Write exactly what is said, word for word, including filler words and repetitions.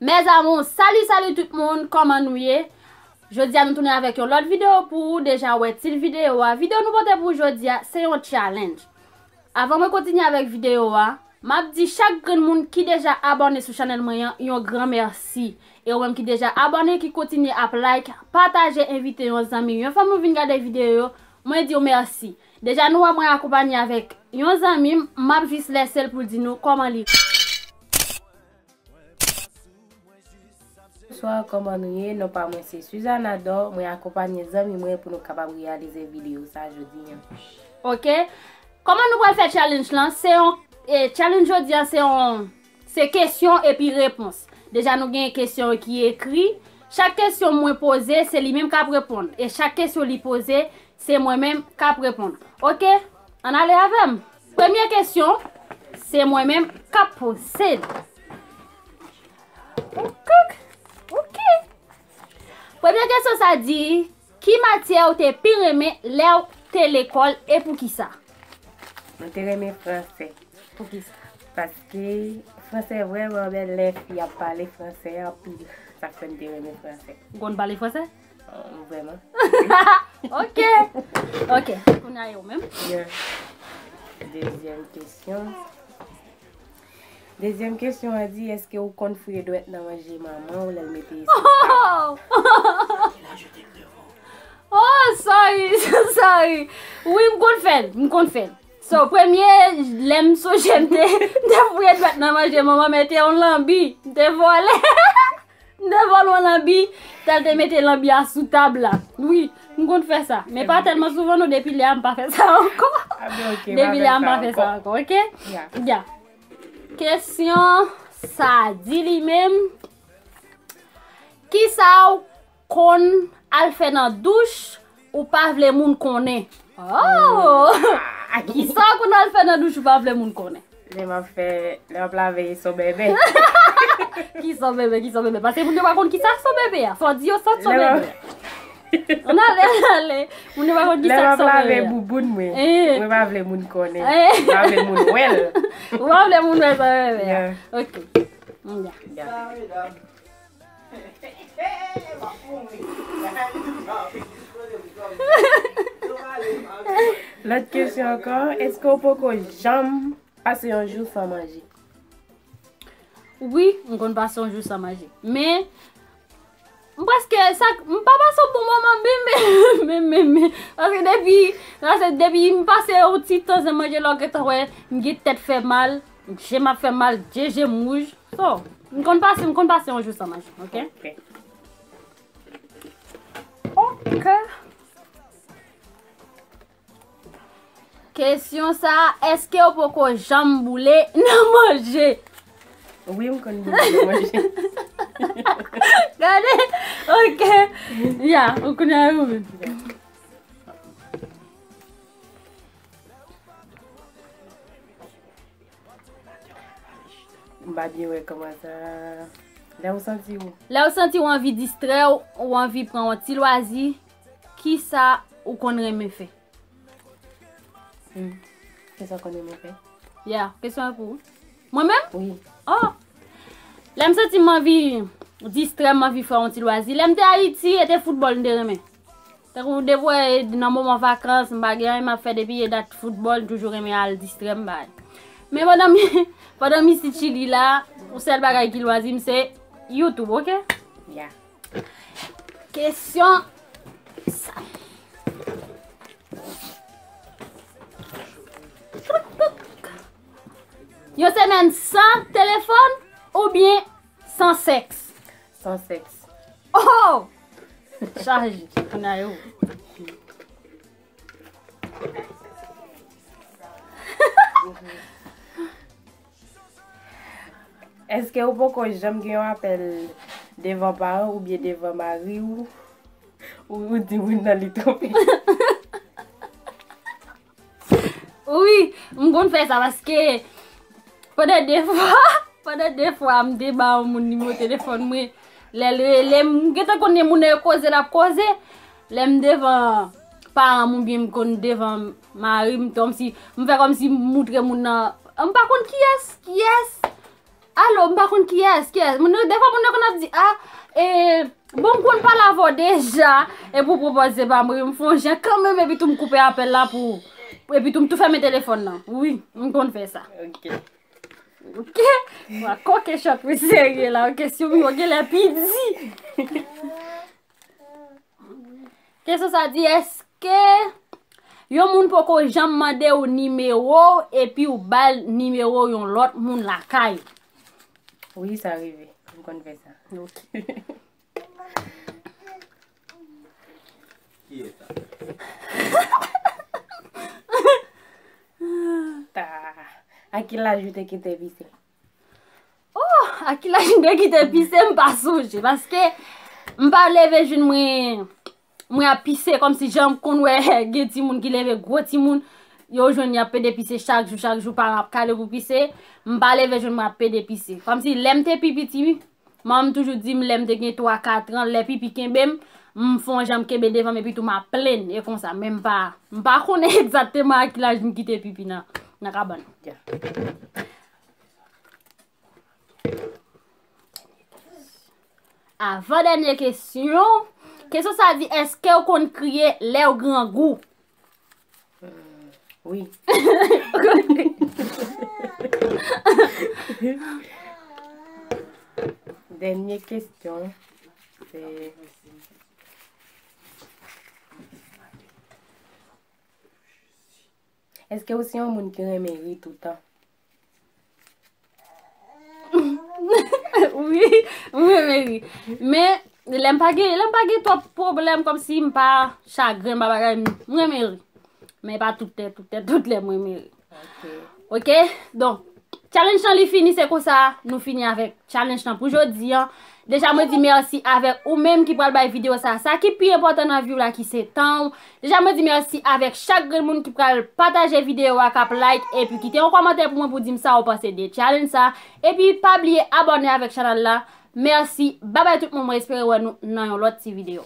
Mes amours, salut, salut tout moun, kòman nou ye? Jodi a nou tounen avèk yon lòt videyo pou ou. Deja ou wè tit videyo a. Videyo nou pote pou ou jodi a, se yon challenge. Avan mwen kontinye avèk videyo a, m ap di chak grenn moun ki deja abòne sou chanèl mwen an yon gran mèsi. E ou menm ki deja abòne, ki kontinye ap like, pataje, envite yon zanmi, yon fanmi ou vin gade videyo yo, mwen di w mèsi. Deja nou wè mwen akonpanye avèk yon zanmi m, m ap jis lèse l pou l di nou kòman li. Bonswa, kòman nou ye? Non pa mwen se Suzanne Ador. Mwen akonpanye zanmi mwen pou nou kapab reyalize videyo sa jodi an. Ok. Kòman nou pral fè challenge lan? Se yon, eh, challenge jodi an se yon, se kesyon epi repons. Deja nou gen kesyon ki ekri. Chak kesyon mwen poze, se li menm k ap reponn. E chak kesyon li poze, se mwen menm k ap reponn. Ok? Ann ale avè m. Premye kesyon, se mwen menm k ap poze l. Ok. Ok. Premye kesyon sa di, ki matyè ou te pi renmen lè w te lekòl e poukisa? Mwen te renmen fransè. Poukisa? Paske fransè vrèman bèl lè fi ap pale fransè anpil. Sa fè m te renmen fransè. Ou konn pale fransè? Oh, vrèman. Ok. Ok. Kounye a e ou menm? Yeah. Dezyèm kesyon. Dezyèm kesyon an di, èske ou konn fouye dwèt nan manje manman w lè l mete eswetè? Oh! Oh, sorry, sorry. Wi, m konn fè l, m konn fè l. So, premye, lè m sonje m te, m te fouye dwèt nan manje manman, men te yon lanbi, m te vòlè. M te vòlè yon lanbi, tèl te mete lanbi a sou tab la. Wi, m konn fè sa. Men pa tèlman souvan non, depi lè a m pa fè sa ankò. Ah, ben, ok, depi lè a m pa fè sa ankò, ok? Ya. Ya. Kesyon sa di li menm, kisa w konn al fè nan douch ou pa vle moun konnen? Oh! Kisa w konn al fè nan douch ou pa vle moun konnen? Lè m ap fè, lè m ap lave son bèbè. Ki son bèbè, ki son bèbè? Paske moun yo pa konn kisa son bèbè a. Fò w di yo sa son bèbè a. Ann ale, ann ale. Moun yo pa konn kisa son bèbè a. Lè m ap lave bouboun mwen, eh, mwen pa vle moun konnen. Eh. Mwen pa vle moun wè l. Ou pa vle moun wè son bèbè a. Yeah. Ok. Ya. Ya. Lòt kesyon ankò, èske w poko janm pase yon jou san manje? Wi, m konn pase yon jou san manje. Men, m prèske, sa, m pa pase yon bon moman, men, men, men, men, men. Paske depi, paske depi m pase yon ti tan san manje, lè w gentan wè, m gen tèt fè mal, je m ap fè mal, je, je m wouj. So, m konn pase, m konn pase yon jou san manje, ok? Ok. Ok. Kesyon sa, èske w poko janm boule nan manje? Wi, m konn boule nan manje. Gade, ok. Ya, ou konnen ou menm. M pa byen wè kòman sa. Lè w santi w. Lè w santi w anvi distrè w, ou anvi pran yon ti lwazi, kisa ou konn renmen fè? Hmm. Kisa w konn renmen fè? Ya, kesyon an pou ou. Mwen menm? Wi. Oh! Lè m santi m anvi distrè, m anvi fè yon ti lwazi. Lè m te Ayiti, e te foutbòl m te renmen. Tankou depi w wè nan moman vakans, m pa gen anyen m ap fè depi e dat foutbòl, m toujou renmen al distrè m, bagay. Men pandan m, pandan m isit Chili la, yon sèl bagay ki lwazi m se YouTube, ok? Ya. Kesyon sa. Yon semèn san telefòn oubyen san sèks? San sèks. Oh! Chaje, kounye a e ou. Èske ou poko janm gen yon apèl devan paran w oubyen devan mari w, ou, ou di moun nan li twonpe? Wi, m konn fè sa paske pandan de fwa, pandan de fwa, m te ba yon moun nimewo telefòn mwen. Lè l rele m, m gentan konnen moun nan e koze l ap koze. Lè m devan paran m oubyen m konn devan mari m, kòmsi, m fè kòmsi m moutre moun nan, m pa konn kiyès, kiyès. Alo, m pa konn kiyès, kiyès. Moun yo, defwa moun yo konn ap di, a, e, bon, m konn pale avè w deja, epi w pwopoze pa m ri, m fè yon jan kanmenm, epi tou m koupe apèl la pou, epi tou m tou fèmen telefòn nan. Wi, m konn fè sa. Ok. Ok? Wa koke chòk wi serye la, ok? Si w gen lè pi di. Kesyon sa di, èske yon moun poko janm mande w nimewo epi w ba l nimewo yon lòt moun lakay? Wi, sa rive. M konn fè sa. Ok. Ki eta? Ta. A ki laj ou te kite pise? Oh, a ki laj m te kite pise, m pa sonje. Paske m pa leve jwenn mwen, mwen ap pise, kòmsi jan m konn wè gen timoun ki leve gwo timoun, yo jwenn y ap pede pise chak jou, chak jou, paran ap kale pou pise. M pa leve jwenn mwen ap pede pise. Kòmsi lè m te pi piti, manman m toujou di m lè m te gen twa, kat an, lè pipi kenbe m, m fè yon jan m kenbe devan m epi tou m ap plenn, e konsa. Men m pa, m pa konnen egzakteman a ki laj m kite pipi nan, nan kabann. Ya. Avan dènye kesyon. Kesyon sa di, èske w konn kriye lè w grangou? Wi. Dènye kesyon, se, èske ou se yon moun ki renmen ri toutan? Wi, m renmen ri. Men, lè m pa gen, lè m pa gen twòp pwoblèm, kòmsi m pa chagren, m pa bagay, m renmen ri. Men pa tout lè, tout lè, tout lè m renmen ri. Ok. Ok? Donk, challenge lan li fini, se konsa nou fini avèk challenge lan pou jodi an. Deja, mwen di mèsi avèk ou menm ki pral bay videyo sa. Sa ki pi enpòtan nan vi w la, ki se tan w. Deja, mwen di mèsi avèk chak grenn moun ki pral pataje videyo a, k ap like, epi kite yon kòmantè pou mwen pou di m sa ou panse de challenge sa. Epi, pa bliye abòne avèk chanèl la. Mèsi, babay tout moun, mwen espere wè nou nan yon lòt ti videyo.